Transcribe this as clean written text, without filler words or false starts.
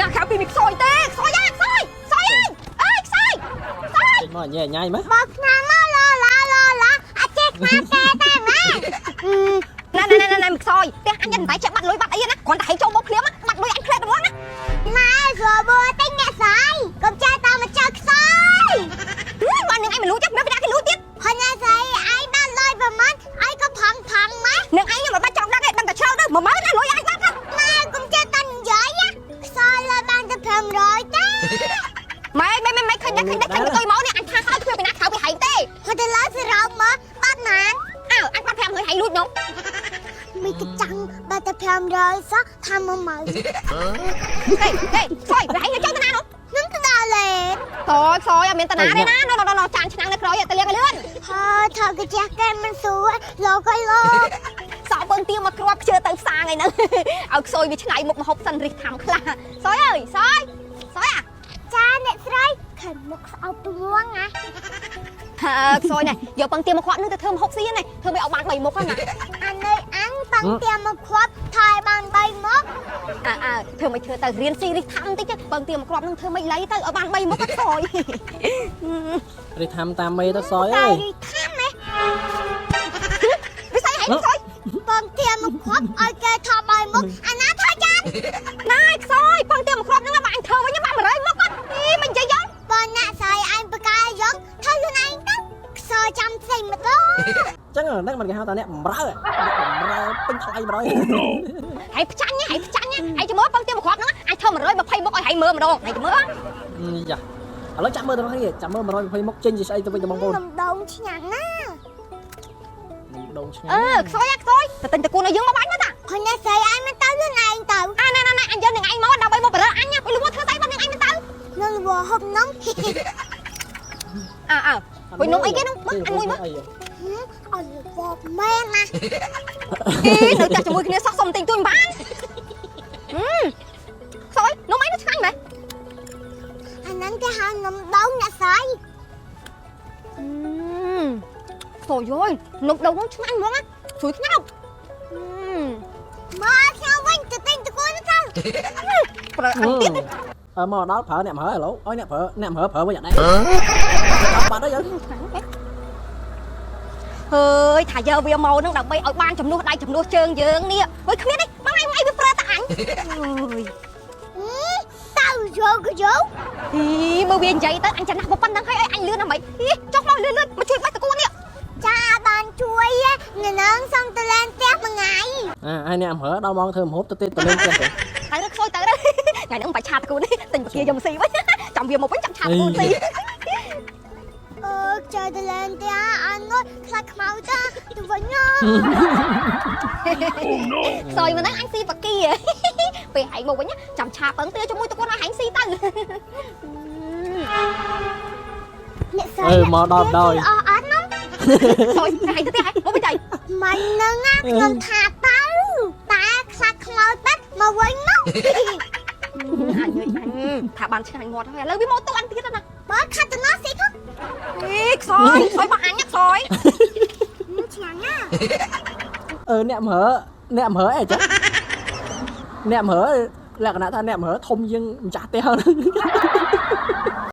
ណាក្រៅពីមីខ្សោយទេខ្សោយអាខ្សោយខ្សោយអើយខ្សោយខ្សោយ ចេញមកញ៉ៃញ៉ៃមើល បើខ្នាមកឡឡាឡឡាអត់ចេះខ្នាគេតែម៉ែ ណែណែណែណែមីខ្សោយផ្ទះអញមិនតែចេះបាត់លុយបាត់អីណាគ្រាន់តែហែងចូលមកភ្លាមបាត់លុយអញផ្លែតម្ងណា ម៉ែស្រួលបួទិញអ្នកស្រីកុំចេះតាមមកចើខ្សោយ បាននឹងឯងមិនលួចទេនៅពីណាគេលួចទៀត ហើយអ្នកស្រីឯងបានលុយប្រមាណឯងក៏ផឹងផឹងម៉ែ នឹងឯងមិនបាច់ចង់ដឹងទេដឹងតែឆ្លើយទៅ10000ណាលុយអញបាត់ណា ម៉ែកុំចេះតែនិយាយខ្សោយលុយបានតែ500ទេ ម៉ែម៉ែម៉ែឃើញដែរឃើញដែរឃើញទៅមកនេះអញថាហើយគ្មានពីណាក្រៅពីហែងទេ ហើយទៅឡើយសរោមមកបាត់ណាន អើអញបាត់500ហែងលួចនោះ មីកចាំងបាត់តែ500សោះថា10000 ហេហេខ្សោយហែងចូលទៅណានោះ នឹងទៅដល់លេន តយខ្សោយអត់មានតាណាទេណាណណណចានឆ្នាំងនៅក្រោយទៅលាងឲ្យលឿន ហើយថកចាស់គេមិនសួរលោកឲ្យលោក សក់ពឹងទៀវមកគ្រាប់ខ្ជិលទៅផ្សារថ្ងៃហ្នឹងឲ្យខ្សោយវាឆ្នៃមុខមហូបសិនរិះថាំខ្លះសយអើយសយសយអា ចាអ្នកស្រីខិនមុខស្អប់ព្រួងណា ហើខ្សោយនេះយកពឹងទៀវមកគ្រាប់នឹងទៅធ្វើមហូបស៊ីនេះធ្វើមិនឲ្យបាន3មុខហ្នឹងណា អានេះអញប៉ាំងទៀមកគ្រាប់ថយបាន3មុខ អើអើធ្វើមិនធ្វើទៅរៀនស៊ីរិះថាំតិចពឹងទៀវមកគ្រាប់នឹងធ្វើមិនលៃទៅឲ្យបាន3មុខខ្សោយ រិះធ្វើតាមមេទៅសយ តែ អើយ រីថាំហ៎ វិស័យហែងខ្សោយ ប៉ាំងទៀមកគ្រាប់ឲ្យគេថយ3មុខអាណាថយចាន ណែខ្សោយពឹងទៀវមកគ្រាប់នឹងបើអញធ្វើវិញបាន100មុខអីមិននិយាយយ៉ាង បើអ្នកស្រីឯងបកាយកថយខ្លួនឯងទៅខ្សោយចាំផ្សេងម្ដង ចឹងហ្នឹងមិនគេហៅថាអ្នកបំរើអ្នកបំរើពេញថ្លៃ100 ហើយផ្ចាញ់ហើយផ្ចាញ់ហើយចាំមើលពឹងទៀវមកគ្រាប់ហ្នឹងអញធ្វើ120មុខឲ្យហែងមើលម្ដងហើយចាំមើល យ៉ាឥឡូវចាំមើលទាំងគ្នាចាំមើល120មុខចេញជាស្អីទៅវិញទៅបងប្អូន នំដងឆ្ងាញ់ណា នំដងឆ្ងាញ់ អឺខ្សោយខ្សោយទៅទិញតកូនឲ្យយើងមកបាញ់មកតា ហើយអ្នកស្រីឯងមិនទៅខ្លួនឯងទៅ អាណែណែអញយកនឹងឯងមកដើម្បីមកបរើអញលួធ្វើស្អីបាត់នឹងឯងមិនទៅ នឹងលហូបនំ អើអើវិញនំអីគេនោះមើលអញមួយមើល អី អត់លបមែនណា អីនៅតែជាមួយគ្នាសោះសុំទិញទួយមិនបានខ្សោយនំអីនោះឆ្ងាញ់មែន អាហ្នឹងគេហៅនំដងអ្នកស្រី ខ្សោយយយនំដូងនោះឆ្ងាញ់ហ្មងណាស្រួយខ្ញោក មកខ្ញុំវិញទៅទិញតកូនទៅ ប្រើអញទៀត អឺមកដល់ប្រើអ្នកមហើឥឡូវឲ្យអ្នកប្រើអ្នកមហើប្រើវិញអត់ដែរបាត់ហើយយើង ហើយថាយកវាមកនឹងដើម្បីឲ្យបានចំនួនដៃចំនួនជើងយើងនេះហុយគ្មានទេមួយថ្ងៃមួយវាប្រើតែអញអើយ ទៅយកយក ហ៊ីមើលវានិយាយទៅអញចំណាស់ប៉ុណ្្នឹងហើយឲ្យអញលឿនណាស់ម៉េចហ៊ីចុះមកលឿនលឿនមកជួយបេះតកូននេះ ចាបានជួយនៅនឹងសុំទៅលែនផ្ទះមួយថ្ងៃ អាហើយអ្នកមហើដល់ម៉ោងធ្វើម្ហូបទៅទេទៅលេងផ្ទះទៅ ទៅរឹកខ្សោយទៅទៅថ្ងៃហ្នឹងបាច់ឆាតកូននេះទិញពគាយកមកស៊ីវិញចាំវាមកវិញចាំឆាតកូនស៊ី អឺចូលទៅលែនផ្ទះអញងត់ខ្លាចខ្មៅតាទៅវិញណា ខ្សោយមកហ្នឹងអញស៊ីពគាពេលហែងមកវិញចាំឆាពឹងទាជាមួយតកូនឲ្យហែងស៊ីទៅ អ្នកស្រី អឺមកដល់ដល់ អស់អត់នោះ ខ្សោយហែងទៅទៀតហែងមកវិញទៅ មិននឹងណាខ្ញុំថាទៅតែខ្លាចខ្មៅតាមកវិញមក អញអញថាបានឆ្ងាញ់មាត់ហើយឥឡូវវាមកទូអញទៀតណា បើខាត់ទៅណោះស៊ីខ អេខ្សោយខ្សោយរបស់អញខ្សោយ ឆ្ងាញ់ណា អឺអ្នកមហើអ្នកមហើអីចឹងអ្នកមហើលក្ខណៈថាអ្នកមហើធំជាងម្ចាស់ផ្ទះហ្នឹង